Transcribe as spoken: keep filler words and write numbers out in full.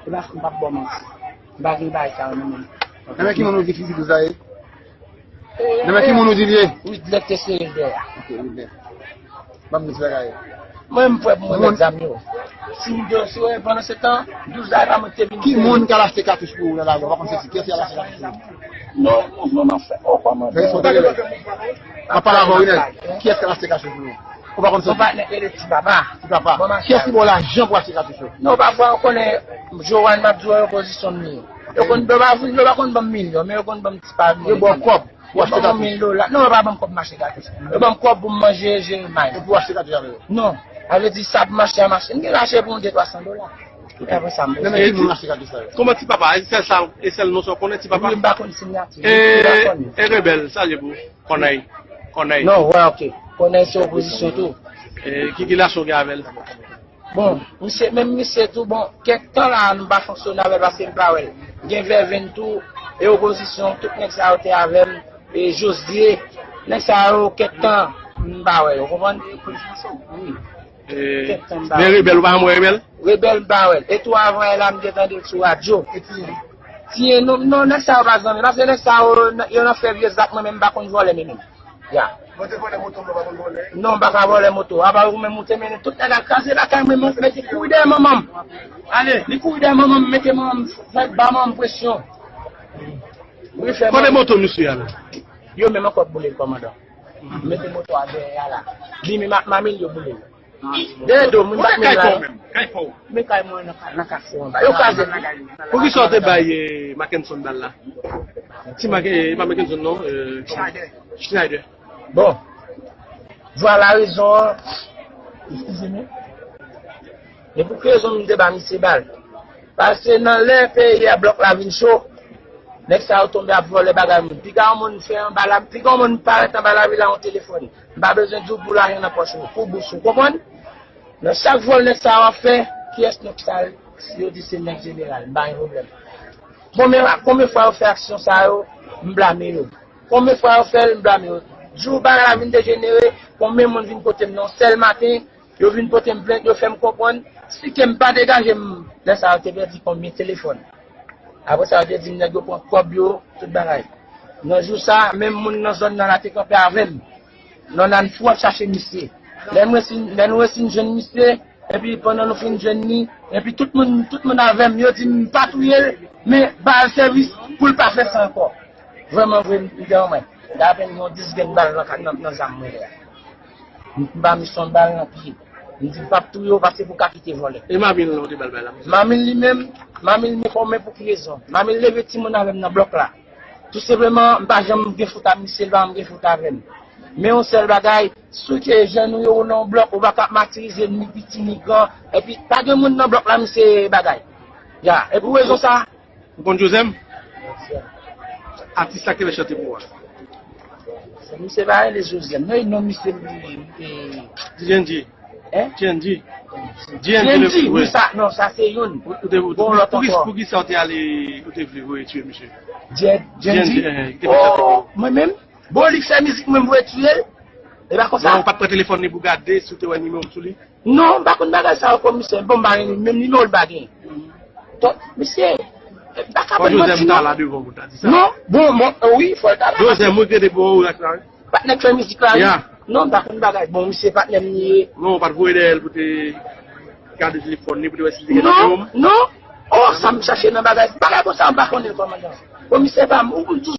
E pa, m p ap ba w manti. M pa gen bagay sa yo nan men m. Nan men ki moun ou di figi douz la ye? Nan men ki moun ou di l ye? Widley te sere dèyè a. Ok, Widley. Ban m di bagay. Mwen, m prè pou mwen mèt zam yo. Si m te, si w pandan se tan, douz la, e pa mwen ki te vin. Ki moun k al achte katouch pou ou nan lari a? Ou pa konn se kiyès ki al achte katouch pou ou? Non, mouvman m ap fè. O, kòmandan. Fè son tande. M ap pale avè w, Widley. Kiyès k al achte katouch pou ou? Ou pa konn se ki? Yon patnè k rele Ti Papa. Ti Papa. Kiyès ki ba w lajan pou achte katouch yo? Non, pafwa, ou konnen, Joanne, m ap di w, opozisyon m ye. Yo konn, yo pa, yo pa konn ban m milyon, men yo konn ban m ti pa milyon. Yo ba w kòb. Pou achte katouch. Yo ban m mil dola. Non, yo pa ban m kòb m achte katouch. Yo ban m kòb pou m manje, jere may. E pou w achte katouch avè yo? Non. Sa vle di sa pou m achte a, m achte. M gen lajan pou yon de twa san dola. Tout apre sa, m bezwen. Nan men ki moun achte katouch sa yo? Kòman Ti Papa? E sèl sa, e sèl non sa w konnen, Ti Papa? Wi, m pa konn sinyati. M pa konn. E Rebèl, salye pou Kònèy. Kònèy. Non, wè, ok. Kònèy se opozisyon tou. E ki, ki relasyon w gen avè l? Bon, misye, menm misye tou, bon, kèk tan la, nou pa fonksyone avè l paske m pa wè l. Gen Vèvenn tou, e opozisyon, tout nèg sa yo te avè m, e Jozye, nèg sa yo, kèk tan, m pa wè yo, konprann? Wi. E, kèk tan, m pa wè l. Men Rebèl, ou pa janm wè Rebèl? Rebèl, m pa wè l. E tou, avan yè la, m te tande l sou radyo. Tiyen, non, non, nèg sa yo pa zanmi, paske nèg sa yo, yo nan fè vye zak, mwen menm, m pa konn vòlè, men menm. Ya. Mwen te vòlè moto, mwen pa konn vòlè. Non, m pa ka vòlè moto. Apa ou menm ou te mennen tout nèg al kraze lakay mwen, mwen mete kouri dèyè manman m. Ale, li kouri dèyè manman m, mete manman m, fè ba manman m presyon. Wi, fè. Kote moto misye a la? Yo menm ankò boule l, kòmandan. Mete moto a dèyè a la. Li menm ak manmi l yo boule l. Dèyè do, moun bat men la. Kay pa w menm, kay pa w. Men kay mwen nan ka-, nan kafou anba. Yo kraze l. Poukisa w te bay, eh, Mackenson bal la? Ti Mac-, eh, pa Mackenson non, eh, Schneider. Schneider. Bon. Vwala rezon an. Eskize m. E pou ki rezon m te ba misye bal? Paske nan lè peyi a blòk la vin cho, nèg sa yo tonbe ap vòlè bagay moun. Piga yon moun fè anba la, piga yon moun parèt anba lavi la yon telefòn. M pa bezwen di w pou lajan nan pòch ou, pou bous ou, konprann? Nan chak vòl nèg sa yo ap fè, kiyès nèg sa yo? Si yo di se nèg jeneral, m pa gen pwoblèm. Konbyen, konbyen fwa yo fè aksyon sa yo, m blame yo. Konbyen fwa yo fè l, m blame yo. Jou bagay la vin dejenere, konbyen moun vin kote m nan yon sèl maten, yo vin pote m plent, yo fè m konprann, si ke m pa degaje m, lè sa yo te pèdi konbyen telefòn. Apre sa, yo te di m nèg yo pran kòb yo, tout bagay. Nan jou sa, menm moun nan zòn nan la te kanpe avè m. Nan nan fou ap chache misye. Lè nou resi, lè nou resi n jwenn misye, epi pandan nou fin jwenn li, epi tout moun, tout moun avè m, yo di m pa touye l, men ba l sèvis pou l pa fè sa ankò. Vrèman vre, m te anmè. Gen apèn yon dis grenn bal nan, nan, nan zam mwen lè a. M ba misye yon bal nan pye. M di m p ap touye w paske pou ka kite vòlè. E manmi l non, ou te ba l bal la? Manmi l li menm, manmi l men konmen pou ki rezon. Manmi l leve timoun avè m nan blòk la. Tou senpleman, m pa janm gen fout a misye, l pa janm gen fout avè m. Men yon sèl bagay, si w te jèn ou yo, ou nan yon blòk, ou pa ka matirize ni piti ni gran, epi pa gen moun nan blòk la, misye bagay. Ya, e pou rezon sa, Ou konn Jozèm? Atis la ki te chante pou ou a? Se misye pa rele Jozèm. Non, non, misye bliye. Djendji. Hein? Djendji. Djendji, wi, sa, non, sa se youn. Ou, ou te, ou te, bon, lòt pou ki, ankò. Pou ki sa ou te ale, ou te vle voye tiye misye? Djendji? Djendji, eh, ki te fè chante pou ou. Oh, mwen menm? Bon, li k fè mizik mwen voye tiye l. E pa konsa. Non, ou pa t pran telefòn li pou gade si ou te wè nimewo m sou li? Non, m pa konn bagay sa yo, komisè. Bon, m pa gen menm nimewo l pa gen. Donk, misye, m pa ka ban n manti non. Jozèm ta la devan pou ta di sa. Non, bon, bon, wi, fò l ta la. Jozèm, mwen krede pou ou la. Patnè k fè mizik la, wi. Ya. Non, m pa konn bagay. Bon, misye patnè m li ye. Non, ou pa t voye dèyè l pou te gade telefòn li, pou te wè si li te gen nimewo m? Non, non. Oh, sa m chache nan bagay. Bagay konsa, m pa konnen, kòmandan. Komisè pa m, ou konn tou